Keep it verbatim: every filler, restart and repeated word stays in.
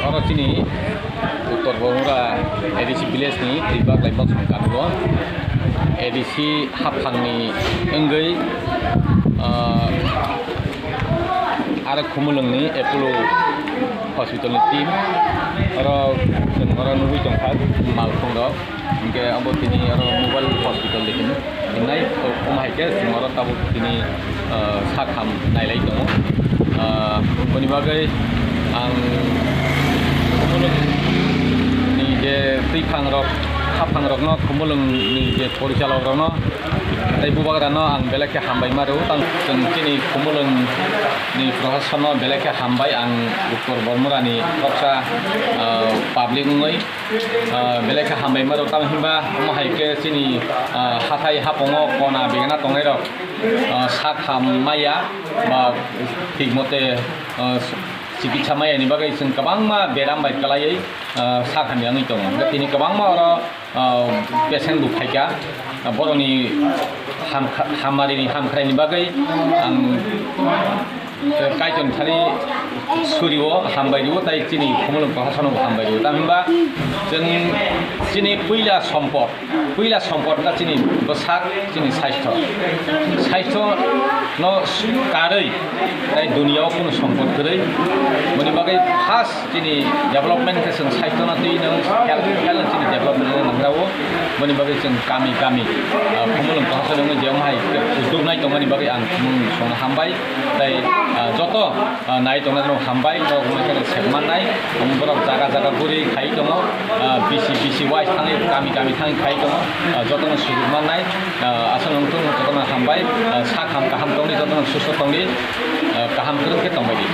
Oro chini Uttor Bormura A D C village ni Twibak Laibak song kanugo. A D C haphang ni wngwi, ah, aro Khumulwng ni Apollo hospital ni team. Oro chwng oro nugwi tongkha malkhung rok. Hingke abo tini oro mobile hospital de hino. Hinai, o, omo hai khe chwng oro tabuk tini, ah, sak ham nailai tongo. Ah, boni bagwi ang Khumulwng ni je twiphang rok, haphang rokno, Khumulwng ni je porichalok rokno, tei bubagra no ang belai khe hambai ma rwo. Tang chwng chini Khumulwng ni proshasonno belai khe hambai ang Uttor Bormura ni khoroksa, ah, public wngwi. Ah, belai khe hambai ma rok, tamo hinba omo hai khe chini, ah, hathai hapungo kona begana tongnai rok, ah, sak ham maya ba thik mote, ah, chikitsa maya ni bagwi chwng kwbangma beram bai kwlaiwi, ah, sak hamya wngwi tongo. Tini kwbangma oro, ah, patient bo phaikha, ah, borokni hamkha-, hamari ni hamkrai ni bagwi ang Kaitor thani surio hambai rio, tai chini Khumulwng Proshasonno bo hambai rio. Tamhinba chwng chini puila sompot, puila sompot wngkha chini bwsak, chini saisto. Saisto no karwi tai duniya o kunu sompot kwrwi. Boni bagwi first chini development khe chwng saisto no twi no health, health no chini development no nangrao. Boni bagwi chwng kami kami, ah, Khumulwng Proshasonno je omo hai udduk nai tongmani bagwi ang khumung songno hambai. Tai, ah, joto, ah, nai tongnai rok hambai, norok wngkha khe sep mannai, borok jaga jaga guri khai tongo, ah, B C, B C wise thangwi kami kami thangwi khai tongo, ah, jotono sujuk mannai, ah, aswk nung thung jotono hambai, ah, sak ham kaham tongdi, jotono susto tongdi, ah, kaham kwrwng khe tongbaidi.